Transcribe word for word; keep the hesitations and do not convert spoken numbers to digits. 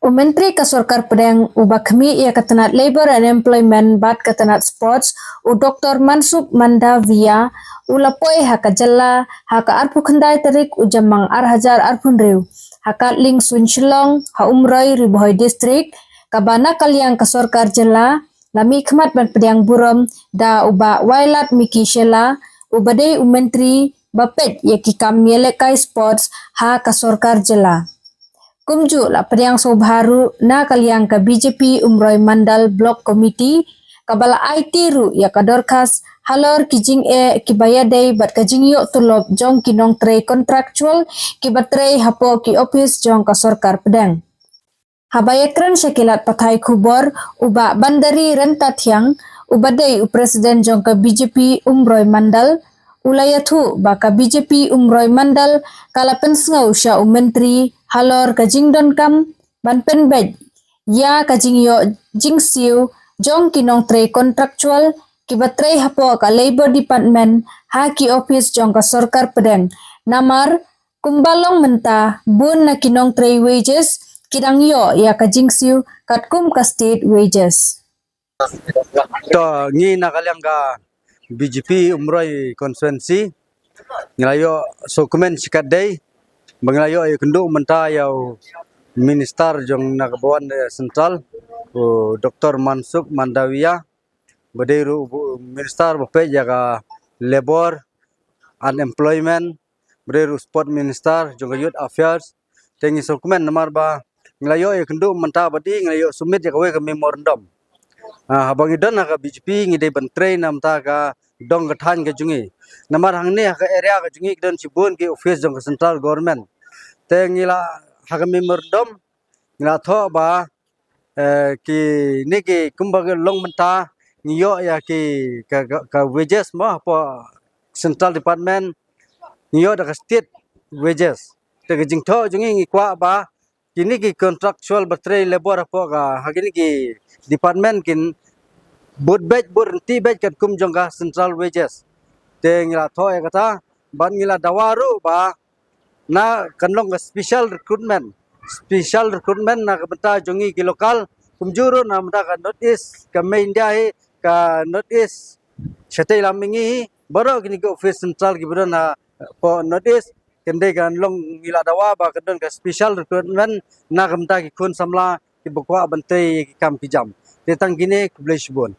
U Myntri ka Sorkar Pdeng uba khmih ïa ka tnat Labour and Employment bad ka tnat Sports, u Doktor Mansukh Mandaviya, u la poi ha ka jylla ha ka arphew khyndai tarik u Jymmang ar hajar arphew hynriew ha Katling Suin Shillong ha Umroi, Ri Bhoi District, kaba na ka liang ka Sorkar Jylla la mihkhmat ban pdiang burom da u Bah Wailadmiki Shylla, uba dei u Myntri ba peit ïa ki kam ïalehkai sports ha ka Sorkar Jylla. Kumjuh la pdiang sngewbha ruh na ka liang ka B J P Umroi Mandal Block Committee, kaba la aiti ruh ïa ka dorkhas halor ki jingeh kiba ïadei bad ka jingïoh tulop jong ki nongtrei contractual kiba trei hapoh ki ophis jong ka Sorkar Pdeng. Haba ïakren sha ki lad pathai khubor, u Bah Bandari Ryntathiang, uba dei u President jong ka B J P Umroi Mandal, u la ïathuh ba ka B J P Umroi Mandal ka la pynsngew sha u Myntri halor ka jingdonkam ban pynbeit ïa ka jingïoh jingsiew jong ki nongtrei contractual kiba trei hapoh ka Labour Department ha ki ophis jong ka Sorkar Pdeng. Namar kumba long mynta, bun na ki nongtrei wages ki dang ïoh ïa ka jingsiew katkum ka state wages. To, ngi na ka liang ka B J P Umroi Constituency ngi la ïoh sngewkmen shikatdei ba ngi la ïoh ïakynduh mynta ïa u Minister jong na ka Bhawan Central, u Doktor Mansukh Mandaviya, ba dei ruh u Minister ba peit ïa ka Labour, Unemployment, ba dei ruh Sport Minister jong ka Youth Affairs. Te ngi sngewkmen namar ba ngi la ïoh ïakynduh mynta ba dei ngi la ïoh submit ïa kawei ka memorandum. Ah, haba ngi don ha ka B J P ngi dei ban trei na mynta ka dong ka thaiñ ka jong ngi. Namar hangne ha ka area ka jong ngi ki don shibun ki office jong ka Central Government. Te ngi la ha ka memorandum ngi la thoh ba, eh, kine ki kumba ki long mynta ngi ïoh ïa ki ka, ka, ka wages mo hapoh Central Department, ngi ïoh da ka state wages. Te ka jingthoh jong ngi ngi kwah ba kine ki contractual ba trei labour hapoh ka ha kine ki department kin bud beit bud ryntih beit katkum jong ka Central Wages. Te ngi la thoh ïa kata bad ngi la dawa ruh ba na kan long ka special recruitment, special recruitment na ka bynta jong ngi ki local, kumjuh ruh na ka bynta ka North East, ka mei India hi, ka North East shatei lam mihngi hi, baroh kine ki office central kiba don hapoh North East, kan dei kan long, ngi la dawa ba kan don ka special recruitment na ka bynta ki khun samla kiba kwah ban trei ki kam ki jam. Te tang kine, khublei shibun.